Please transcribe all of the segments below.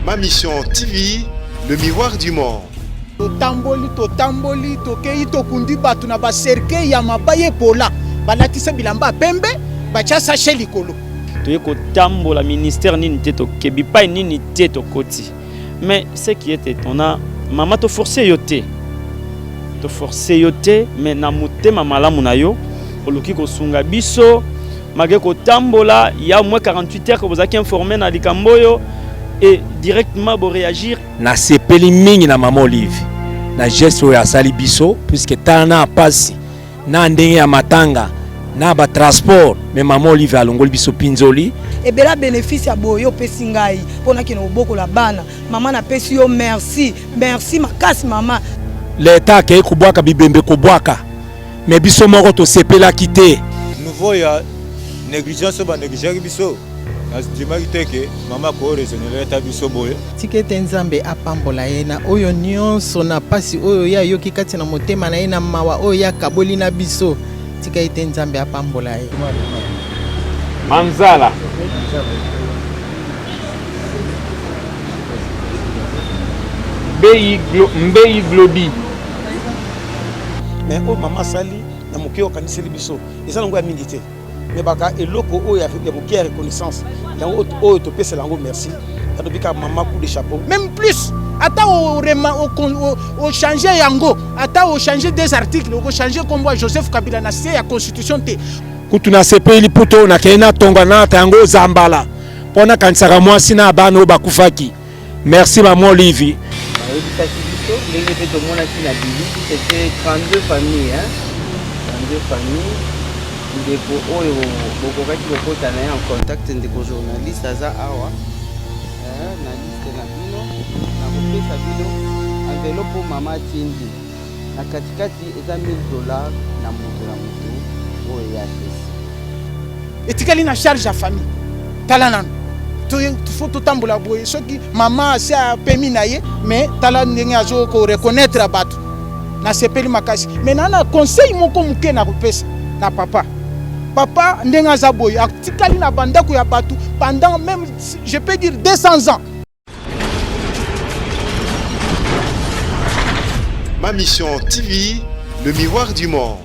Ma Mission TV, le miroir du monde. Totamboli, totamboli, tokeyi, tokundi bato na ba cercueil ya mabaya epola, balatisa bilamba ya pembe, batia sachet likolo. Toye kotambola ministère nini te, toke bipai nini te, tokoti. Mais ce qui est étonnant, mama to forcer yo te, to forcer yo te, mais na motema malamu na yo oluki kosunga biso malgré kotambola ya au moins 48 heures que bozalaki informé na likambo oyo et directement bo réagir. Nasepeli mingi na mama Olive na geste oyo asali biso, puisque tala na pasi na ndenge ya matanga na ba transport, mais mama Olive alongoli biso pinzoli. Ebela bénéfice ya boye opesi ngai mpo nakende kobokola bana. Mama, napesi yo merci, merci makasi mama. Leta akei kobwaka bibembe kobwaka, mais biso moko tosepelaki te. Nouveau ya négligence oyo banégligeaki biso, nandimaki te ke mama akoraisonner ata biso boye. Tika ete Nzambe apambola ye na oyo nyonso, na pasi oyo ye ayoki kati na motema na ye, na mawa oyo ye akaboli na biso. Tika ete Nzambe apambola ye. Manzala. Mbeyi Glody. Mais oyo mama asali na moke oyo akaniseli biso eza nango ya mingi te, mais baka eloko oyo ya moke ya reconnaissance yango oyo topesela yango merci. Alobi kaka mama coup de chapeau, même plus ata ochange yango, ata ochange des articles, okochange nkombo ya Joseph Kabila na se ya constitution te. Kutu nasepeli puto nakei natonga nata yango zambala mpo nakanisaka mwasi na bana oyo bakufaki. Merci mama Olive. Bayebisaki biso ndenge mpe tomonaki na bilili, c'était 32 familles, hein? 32 familles. Ndeko oyo bokokaki kokota na ye en contact, ndeko journaliste aza awa na liste na bino, nakopesa bino enveloppe oyo mama atindi na katikati eza 1000 $ na moto na moto oyo ye apesi. Etikali na charge ya famille. Tala nano, faut totambola boye. Soki mama asi apemi na ye, mais tala ndenge azo koreconnaître bato, nasepeli makasi. Mais na conseil moko moke na kopesa na papa, papa ndenge aza boye, atikali na bandako ya bato pendant même, je peux dire, 200 ans. Ma Mission TV, le miroir du monde.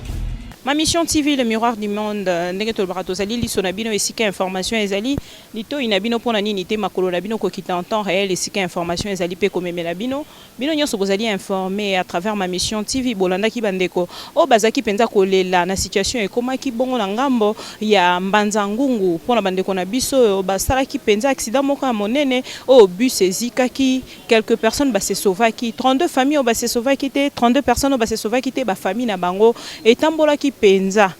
Ma Mission TV, le miroir du monde. Ndenge tolobaka, tozali liso na bino esika information ezali, litoi na bino mpona nini te, makolo na bino kokita en temps réel esika information ezali mpe komemela bino. Bino nyonso bozali informé à travers Ma Mission TV. Bolandaki bandeko oyo bazalaki mpenza kolela na situation ekomaki bongo na ngambo ya Mbanza Ngungu, mpona bandeko na biso oyo basalaki mpenza accident moko ya monene oyo bus ezikaki. Quelques personnes base sauvaki, 32 familles oyo base sauvaki te, 32 personnes oyo base sauvaki te, bafamille na bango etambolaki mpenza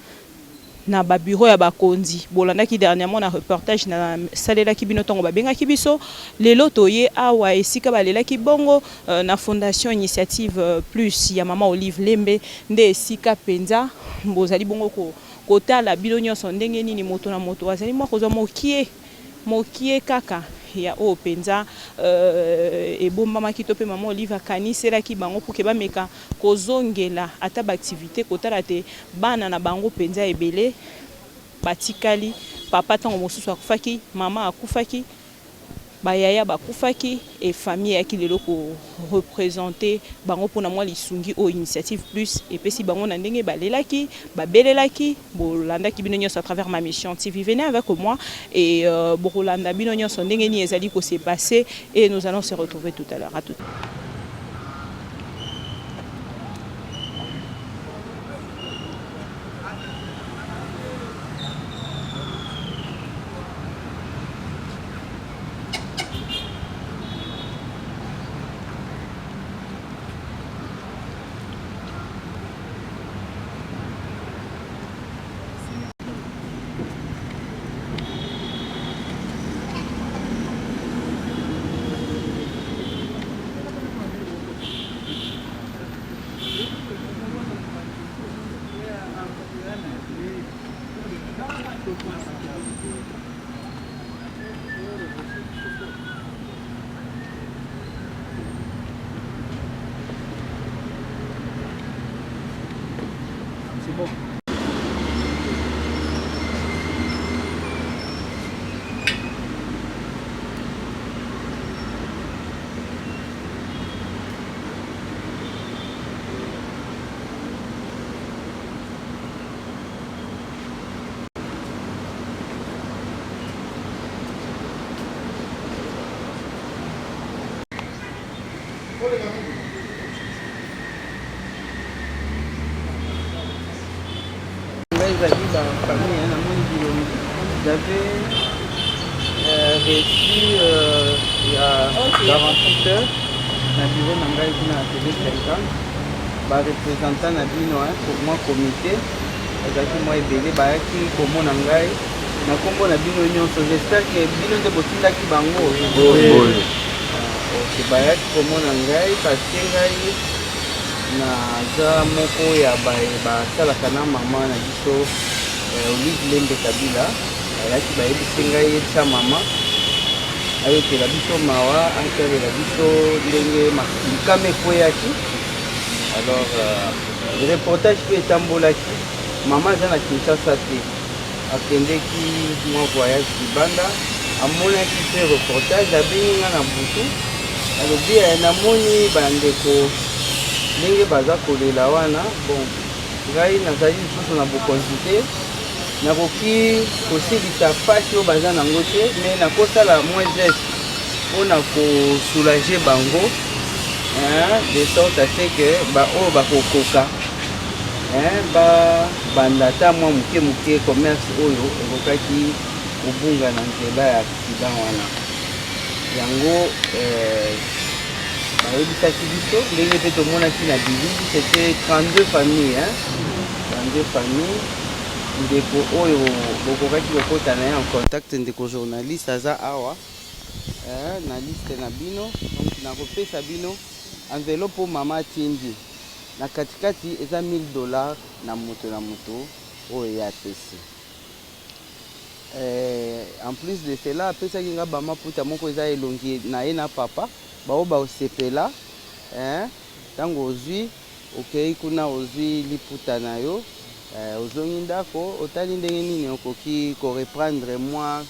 na babureau ya bakonzi. Bolandaki dernièrement na reportage nasalelaki bino ntongo babengaki biso. Lelo toye awa esika balelaki bongo na fondation Initiative Plus ya mama Olive Lembe, nde esika mpenza bozali bongo kotala bino nyonso ndenge nini moto na moto azali mwa kozwa mokie mokie kaka ya oyo mpenza ebombamaki to mpe mama Olive akaniselaki bango mpo ke bameka kozongela ata baactivité, kotala te bana na bango mpenza ebele batikali. Papa ntango mosusu akufaki, mama akufaki, bayaya bakufaki, e famille eyaki lelo koreprésenter bango mpona mwa lisungi oyo Initiative Plus epesi bango na ndenge balelaki, babelelaki. Bolandaki bino nyonso à travers Ma Mission TV. Venez avec moi et bokolanda bino nyonso ndenge nini ezali kose passer et nous allons se retrouver tout à l'heure. À tout. ezali ba famille namoni bilongi. J'avais reçu ya 48 heures na bureau na ngai kuna na TV 50 ba représentants na bino pour moi comité bazalaki mwa ebele bayaki komona ngai na nkombo na bino nyonso. J'espère que bino nde botindaki bango. Ok, bayaki komona ngai parce que ngai naza moko ya baye basalaka na mama na biso Olive Lembe Kabila. Bayaki bayebisi ngai yebisa mama ayokela biso mawa, asalela biso ndenge likama ekweyaki. Alors reportage mpe etambolaki, mama aza na Kinshasa te, akendeki mwa voyage libanda, amonaki mpe reportage, abengi nga na butu, alobi namoni bandeko ndenge baza kolela wana, bon ngai nazali lisusu na bokonzi te, nakoki kosilisa pasi oyo baza nango te, mais nakosala mwa geste mpona kosoulager bango, hein, de sorte à ce que baoyo bakokoka, hein, babanda ata mwa moke moke commerce oyo ekokaki kobunga na nzela ya accident wana. Yango bayebisaki biso ndenge mpe tomonaki na bilili, c'était 32 familles, hein, 32 familles. Ndeko oyo bokokaki kokota na ye en contact, ndeko journaliste aza awa na liste na bino. Donc nakopesa bino enveloppe oyo mama atindi, na katikati eza 1000 dollars na moto na moto oyo ye apesi. En plus de cela apesaki nga ba maputa moko eza elongi na ye na papa, baoyo baosepela ntango ozwi okei kuna ozwi liputa na yo, ozongi ndako otali ndenge nini okoki ko reprendre mwa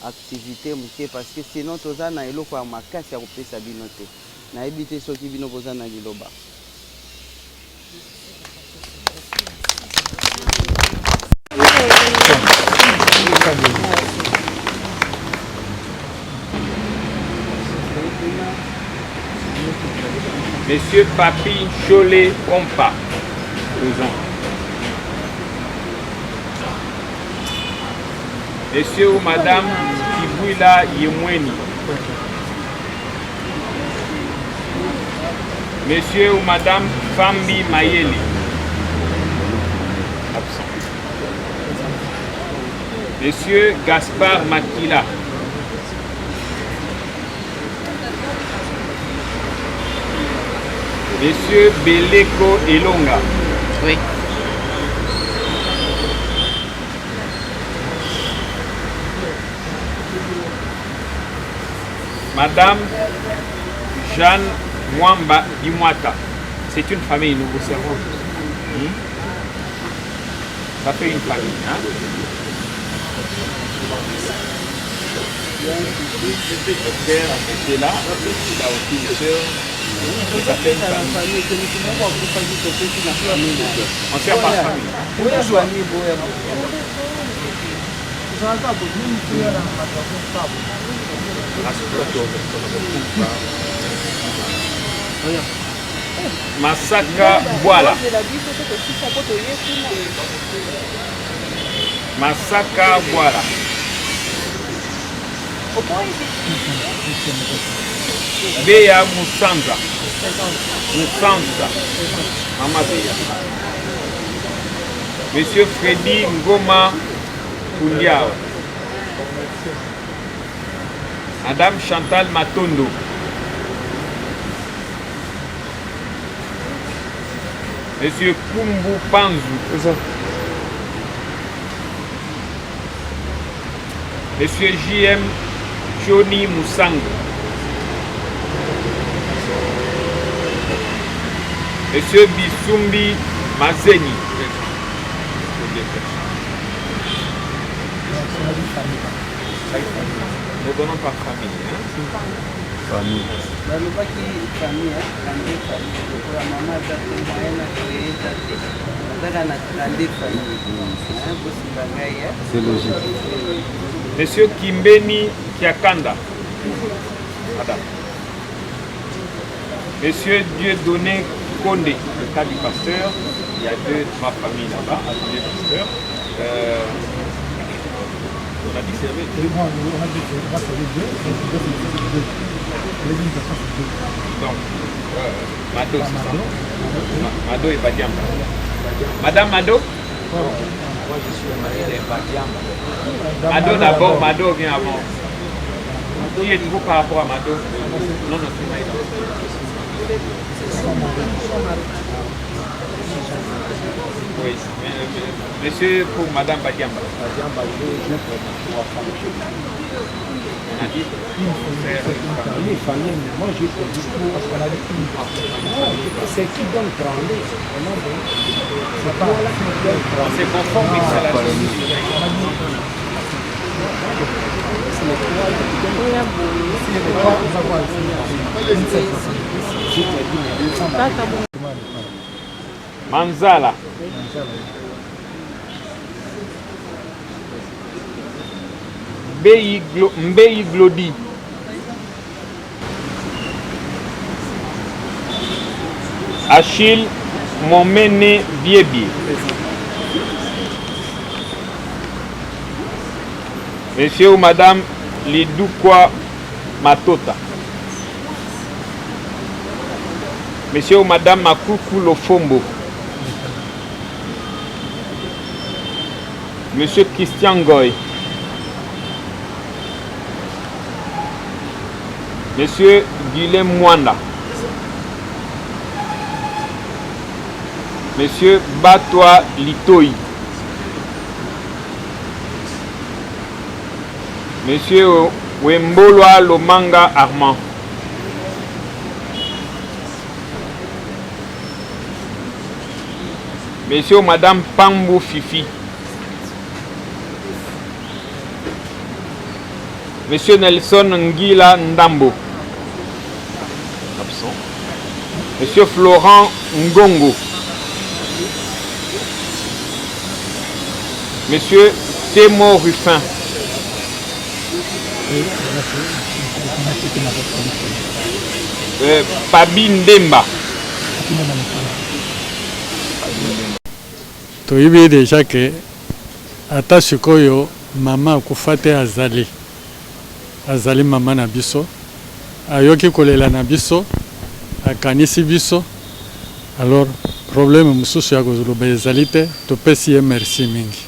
activite moke, parce que sinon toza na eloko ya makasi ya kopesa bino te. Nayebi te soki bino boza na liloba. Monsieur Papi Nshole Kompa, présent. Monsieur ou Madame Kibwila Yemweni. Monsieur ou Madame Fambi Mayele. Absent. Monsieur Gaspard Makila. Monsieur Beleko Elonga. Oui. Madame Jeanne Mwamba Dimwata. C'est une famille, nous vous servons tous. Ça fait une famille. Hein? Le père était là, il a aussi une sœur. Ça fait une famille. On sert par famille. Masaka Bwala. Masaka Bwala. Beya Musanza. Musanza. Mama Beya. Monsieur Freddy Ngoma Kundiao. Madame Chantal Matondo. Monsieur Kumbu Panzu. Monsieur JM Johnny Moussango. Monsieur Bisumbi Mazeni. Nous donnons par famille. Hein? Famille. Balobaki famille, hein? 32 famille. Lokola mama aza te, moyen na créer eza te, azaka na 32 famille. Hein? Bosimba ngai, hein? C'est logique. Monsieur Kimbeni Kiakanda. Madame. Monsieur Dieudonné Konde, le cas du pasteur. Il y a deux, trois familles là-bas. Attendez, pasteur. Euh, on a dit servir deux. On a dit on va servir deux, donc deux, c'est deux. Les invitations, c'est deux. Donc, euh, Mado, c'est ça Mado et Badiamba. Madame Mado Moi, je suis marié avec Badiamba. Mado d'abord, Mado vient avant. Qui êtes-vous par rapport à Mado Non, non, c'est Maïda. Oui, monsieur pour Madame Badiamba. Badiamba, j'ai trois femmes chez moi. On a dit Une famille, mais moi j'ai produit pour parce qu'on a dit une C'est qui donne 32 C'est pas là qui donne 32. C'est conforme à la Manzala. Mbei Glodi. Achille Momene Biebi. Monsieur ou Madame Lidukwa Matota. Monsieur ou Madame Makuku Lofombo. Monsieur Christian Goy. Monsieur Guilhem Mwanda. Monsieur Batwa Litoi. Monsieur Wembolwa Lomanga Armand. Monsieur ou Madame Pambou Fifi. Monsieur Nelson Ngila Ndambo. Absent. Monsieur Florent Ngongo. Monsieur Temo Ruffin. Euh, Pabi Ndemba. Toyebi dejà que ata sikoyo mama akufa te azali azali mama na biso ayoki kolela na biso akanisi biso alors problème mosusu ya koloba ezali te topesi ye merci mingi.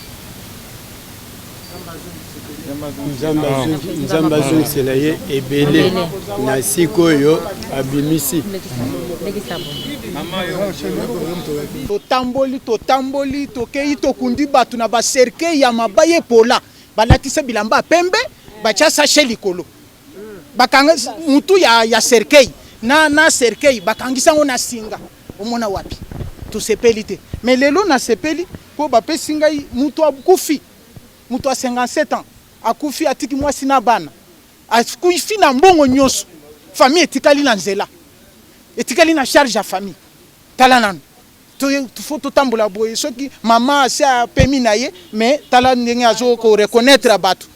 Nzambe azongisela ye ebele na sikoyo abimisi. Totamboli, totamboli, tokeyi tokundi bato na ba cercueil ya mabaya epola, balatisa bilamba ya pembe, batia sachet likolo, bakanga mutu ya, ya cercueil na, na cercueil bakangisa yango na singa. Omona wapi? Tosepeli te, mais lelo nasepeli po bapesi ngai mutu akufi, mutu ya 57 ans akufi, atiki mwasi na bana, akufi na mbongo nyoso, famille etikali na nzela, etikali na charge ya famille. Tala nanu to faut totambola boye, soki mama asi apemi na ye, mais tala ndenge azo ko reconnaitre bato.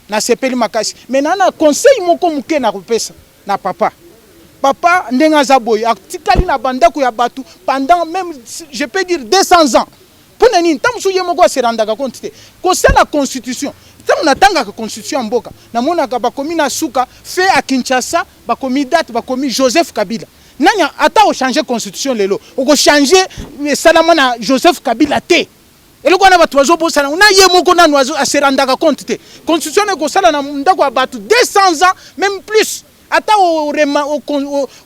Nasepeli makasi, mais na na conseil moko moke nakopesa na papa. Papa ndenge aza boye atikali na ba ndako ya batu pendant meme je peux dire 200 ans pona nini tango mosusu ye moko a se rendaka compte te kosala constitution tango natangaka constitution ya mboka namonaka bakomi na suka fait à Kinshasa bakomi date bakomi Joseph Kabila nani ata o changer constitution lelo oko changer esalama na Joseph Kabila te Eloko wana batu bazo bosana yango na ye moko nanu azo a se rendaka compte te. Constitution wana ekosala na ndako ya batu 200 ans meme plus ata o rema o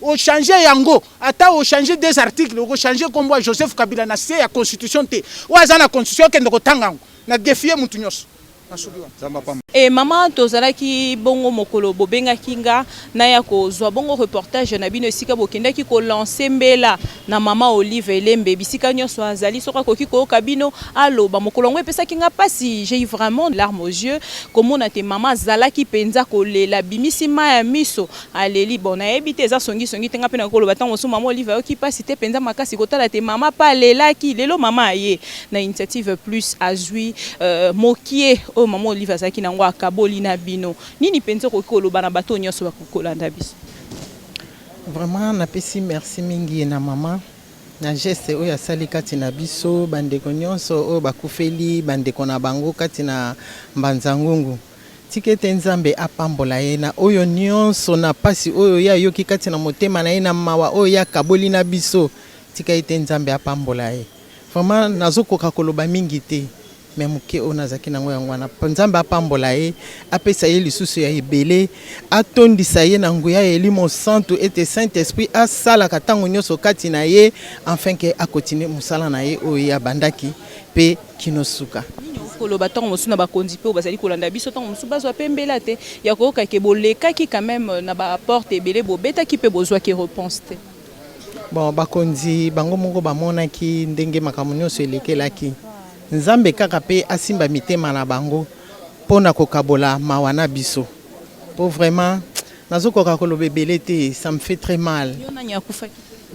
o changer yango ata o changer des articles oko changer kombo ya Joseph Kabila na se ya constitution te. Oyo aza na constitution akende kotanga yango. Na defier mutu nionso. Nasuki wana. Eh maman tozalaki bongo mokolo bobengaki nga naya kozua bongo reportage na bino esika bokendaki ko lancer mbela na maman Olive Elembe bisika nionso azali soki akoki koyoka bino aloba mokolo yango epesaki nga pasi j'ai eu vraiment larmes aux yeux komona te maman azalaki penza kolela abimisi mayi ya miso aleli bon nayebi te eza songi songi te nga pe nakoki koloba tango mosusu maman Olive ayoki pasi te penza makasi kotala te maman pe alelaki lelo maman aye na initiative plus azui mokie oyo maman Olive azalaki na yango akaboli na bino. Nini penza okoki koloba na bato oyo nionso bakoki kolanda biso? Vraiment napesi merci mingi na maman. Na geste oyo asali kati na biso, bandeko nyonso oyo bakufeli bandeko na bango kati na Mbanza Ngungu. Tika ete Nzambe apambola ye na oyo nyonso, na pasi oyo ye ayoki kati na motema na ye, na mawa oyo ye akaboli na biso. Tika ete Nzambe apambola ye. Vraiment nazo koka koloba mingi te mais moke oyo nazalaki nango yango wana. Nzambe apambola ye, apesa ye lisusu ya ebele, atondisa ye na nguya ya Elimo Santu ete Saint Esprit asalaka tango nionso kati na ye afin que a continuer mosala na ye oyo ye abandaki pe kino suka. Nini okoki koloba ntango mosusu na bakonzi mpe oyo bazali kolanda biso ntango mosusu bazwa mpe mbela te ya koyoka ke bolekaki quand meme na ba porte ebele bobetaki mpe bozwaki reponse te? Bon, bakonzi bango moko bamonaki ndenge makambo nyonso elekelaki. Nzambe kaka pe asimba mitema na bango po na kokabola mawa na biso. Po vraiment nazo koka koloba ebele te, ça me fait très mal. Yo nani akufaki?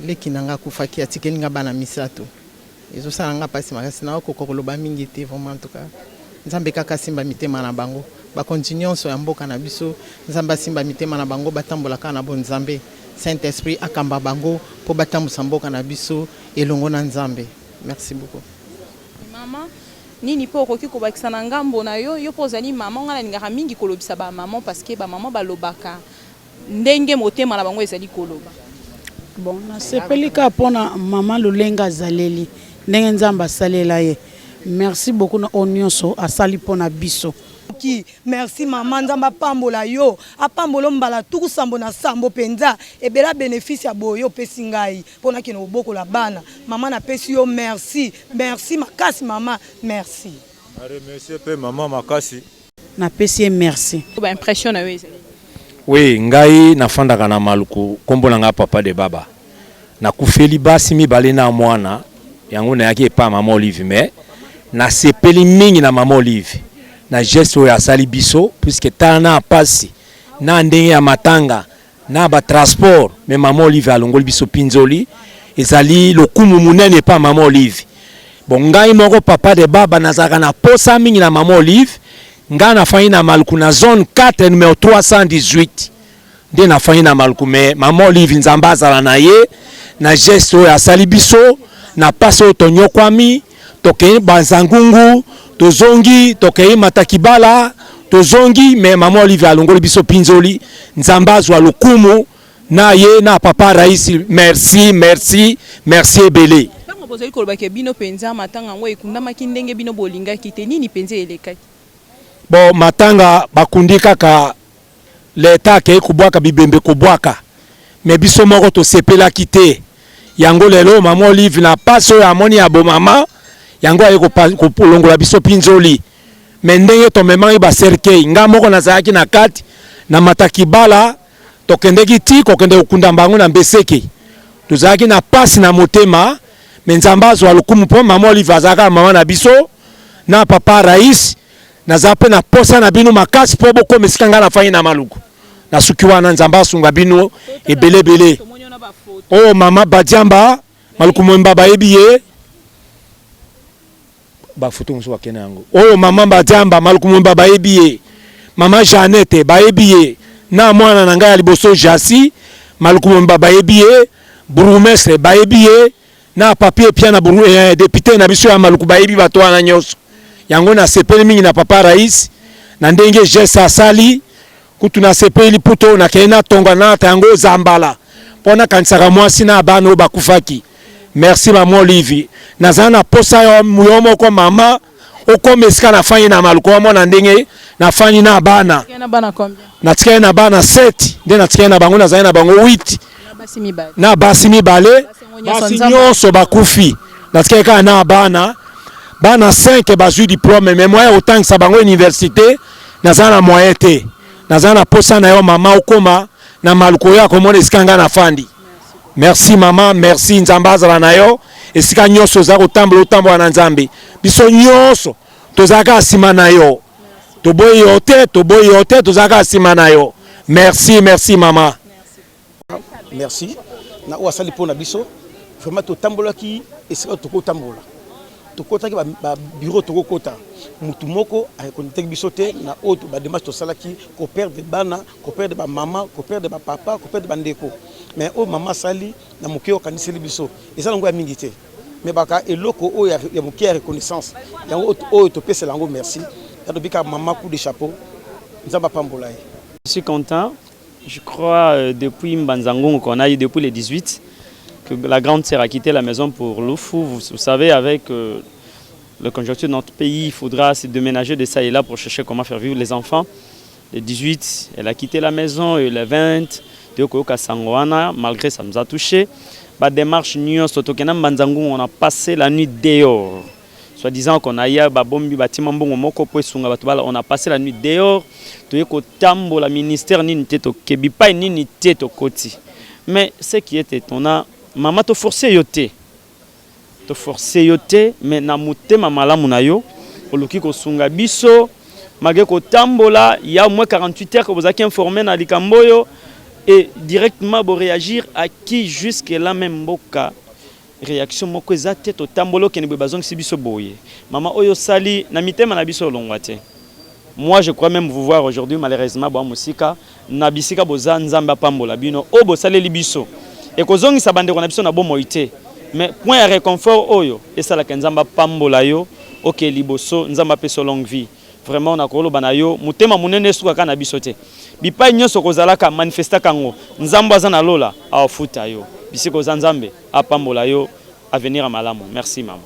Leki na nga akufaki, atikeli nga bana misatu. Ezo sala nga pasi makasi nao koka koloba mingi te vraiment en tout cas nzambe kaka asimba mitema na bango bakonzi nionso ya mboka na biso nzambe asimba mitema na bango batambola kaka na bo nzambe saint esprit akamba bango po batambusa mboka na biso elongo na nzambe merci beaucoup. Maman nini pe okoki kobakisa na ngambo na yo, yo pe ozali maman, nga nalingaka mingi kolobisa ba maman parce que ba maman balobaka Ndenge motema na bango ezali koloba. Bon nasepeli kaka pona maman lolenge azaleli ndenge nzambe asalela ye merci beaucoup na oyo nionso asali pona biso. Ki merci maman nzambe apambola yo apambola yo mbala tuku sambo na sambo penza ebele ya benefice ya boye opesi ngai po nakende kobokola bana maman napesi yo merci merci makasi maman merci. Na remercier pe maman makasi. Napesi ye merci. Ba impression na yo ezali nini? Oui ngai nafandaka na maluku kombo na ngai papa de baba nakufeli basi mibale na mwana yango nayaki epa mama olive mais nasepeli mingi na mama olive na geste oyo asali biso puisque tala na pasi na ndenge ya matanga na ba transport mais mama olive alongoli biso pinzoli ezali lokumu munene epa mama olive bon ngai moko papa de baba nazalaka na posa mingi na mama olive ngai nafandi na maluku na zone 4 numero 318 nde nafandi na maluku mais mama olive nzambe azala na ye na geste oyo asali biso na pasi oyo tonyokwami tokei banzangungu tozongi tokei matakibala tozongi me mama olive alongoli biso pinzoli nzambe azwa lokumu na ye na papa rais merci merci merci ebele ntango bozali koloba ke bino mpenza matanga yango ekundamaki ndenge bino bolingaki te nini mpenza elekaki bon matanga bakundi kaka L'etat akeyi kobwaka bibembe kobwaka mais biso moko tosepelaki te yango lelo maman Olive na pasi oyo amoni ya bomama yango aye kolongola biso pinzoli mais ndenge tomemaki ba cercueil nga moko nazalaki na kati na matakibala tokendeki ti kokende kokunda bango na mbeseke tozalaki na pasi na motema mais Nzambe azwa lokumu po maman Olive azalaka mama na biso na papa Rais Naza pe na posa na bino makasi po bokoma esika ngai nafandi na Maluku. Nasuki wana Nzambe asunga bino ebele ebele. Oyo mama Badiamba Maluku Mwemba bayebi ye ba photo mosusu bakende yango. Oyo mama Badiamba Maluku Mwemba bayebi ye. Mama Jeannette bayebi ye. Na mwana na ngai ya liboso Jasi Maluku Mwemba bayebi ye. Bourgmestre bayebi ye. Na papy epia na buru eh, depute na biso ya maluku bayebi bato wana nyonso yango nasepeli mingi na papa rais na ndenge geste asali kutu nasepeli puto nakei natonga nalata yango zambala mpo nakanisaka mwasi na bana oyo bakufaki merci mama olive naza na posa yo moko mama okoma esika nafandi na maluku omona ndenge nafandi na bana natikali na bana 7 nde natikali na bango nazali na bango 8 na basi mibale basi nyonso bakufi natikali kaka na bana bana 5 bazwi diplome mais moyen ya kotangisa bango université naza na moyen te naza na posa na yo mama okoma na maluku oyo akomona esika ngai nafandi Merci maman, merci Nzambe azala na yo esika nyonso oza kotambola otambola na Nzambe. Biso nyonso tozalaka nsima na yo, toboyi yo te, toboyi yo te, tozalaka nsima na yo. Merci, merci maman. Merci na oyo asali mpo na biso vraiment totambolaki esika tokotambola tokotaki ba bureau tokokota mutu moko areconnaitaki biso te na oyo ba demarche tosalaki ko perdre bana ko perdre ba mama ko perdre ba papa ko perdre ba ndeko. Mais oyo mama asali na moke oyo akaniseli biso eza nango ya mingi te, mais baka eloko oyo ya moke ya reconnaissance yango oyo topesela yango merci. Nalobi kaka mama coup de chapeau, Nzambe apambola ye. Je suis content. Je crois depuis Mbanzangungu qu'on a eu depuis le 18 que la grande sœur a quitté la maison pour Lufu. Vous, vous savez, avec le conjoncture de notre pays, il faudra se déménager de ça et là pour chercher comment faire vivre les enfants. Le 18, elle a quitté la maison et le 20, toyokoyoka sango wana, malgré ça nous a touché. Ba démarche nyonso tokenda Mbanzangungu, on a passé la nuit dehors. Soi-disant qu'on a ya babombi batima mbongo moko po esunga bato bala, on a passé la nuit dehors. Toye kotambola ministère nini te toke bipai nini te tokoti. Mais ce qui est étonnant, mama to forcer yo te. To forcer yo te, mais na motema malamu na yo oluki kosunga biso malgré kotambola ya au moins 48 heures que bozalaki informé na likambo oyo et directement bo réagir à qui jusque là même mboka réaction moko eza te. Totambola okende boye, bazongisi biso boye. Mama, oyo osali na mitema na biso olongwa te. Moi, je crois même vous voir aujourd'hui. Malheureusement boa mosika na bisika boza. Nzambe apambola bino. Oyo bosaleli biso ekozongisa bandeko na biso na bomoi te, mais point ya réconfort oyo esalaka, Nzambe apambola yo. Oke liboso, Nzambe apesa longue vie. Vraiment, nakoloba na yo motema monene esukaka na biso te. Bipai nyonso kozalaka, manifestaka yango. Nzambe aza na lola, aofuta yo bisika oza. Nzambe apambola yo, avenir ya malamu. Merci mama.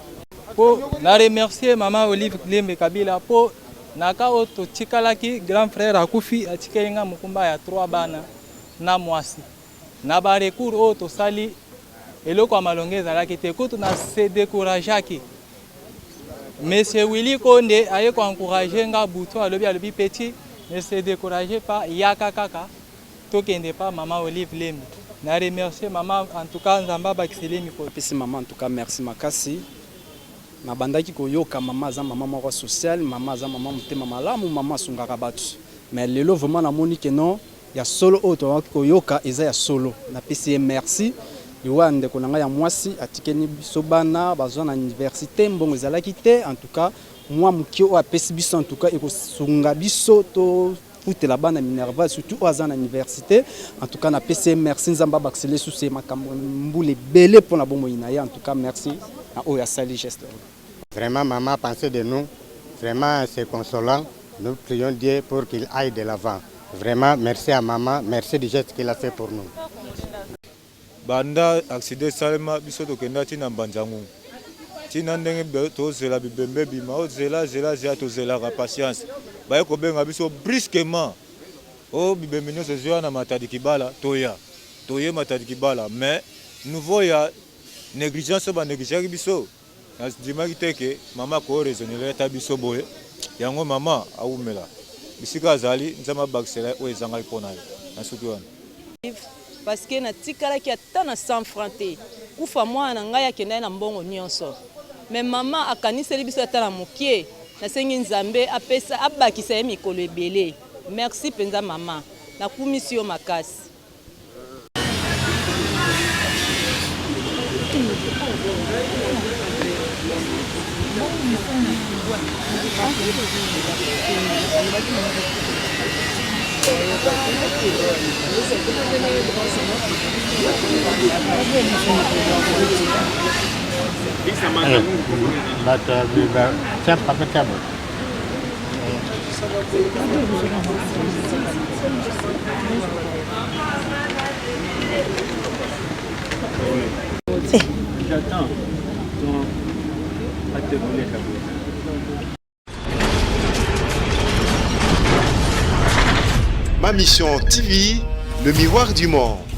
Mpo na remercier mama Olive Lembe Kabila, mpo na ka oyo totikalaki, grand frère akufi, atikeli nga mokumba ya 3 bana na mwasi. Na barecours oyo tosali, eloko ya malonga ezalaki te. Kutu na se décourageaki. Monsieur Willy Konde aye koencourage nga butu, alobi: "Petit, ne se décourage pas, yaka kaka tokende pa mama Olive Lembe." Na remercier mama. En tout cas, Nzambe abakiseli mikolo. Apesi mama, en tout cas merci makasi. Nabandaki koyoka mama aza mama moko sociale, mama aza mama motema malamu, mama asungaka bato, mais lelo vraiment namoni ke non, ya solo, oyo tozalaki koyoka eza ya solo. Napesi ye merci. Liwa ya ndeko na ngai ya mwasi, atikeli biso bana bazwa na université, mbongo ezalaki te. En tout cas, mwa moke oyo apesi biso, en tout cas ekosunga biso tofutela bana minerval, surtout oyo aza na université. En tout cas napesi ye merci. Nzambe abakisela lisusu ye makambo mbula ebele mpona bomoi na ye. En tout cas merci na oyo asali geste oyo. Vraiment, maman a pensé de nous. Vraiment, c'est consolant. Nous prions Dieu pour qu'il aille de l'avant. Vraiment, merci à maman. Merci du geste qu'il a fait pour nous. Banda accident esalema, biso tokenda ntina Mbanzangungu, ntina ndenge tozela bibembe bima, ozela zela zela, tozelaka patience. Baye kobenga biso brusquement o bibembe nyonso ezoya na Matadi Kibala. Toya, toye Matadi Kibala, mais nouveau ya négligence oyo banégligeaki biso, nandimaki te ke mama akoraisonner ata biso boye. Yango mama awumela bisika azali, Nzambe abakisela ye oyo ezangaki mpo na ye na suki wana. Parce que natikalaki ata na 100 franc te. Kufa mwana na ngai akendaki na mbongo nyonso, mais mama akaniseli biso ata na mokie. Nasengi Nzambe apesa, abakisa ye mikolo ebele. Merci mpenza mama, nakumisi yo makasi. Bato tia papa tia boye. J'attends ton à te voler ta boîte. Ma Mission TV, le miroir du monde.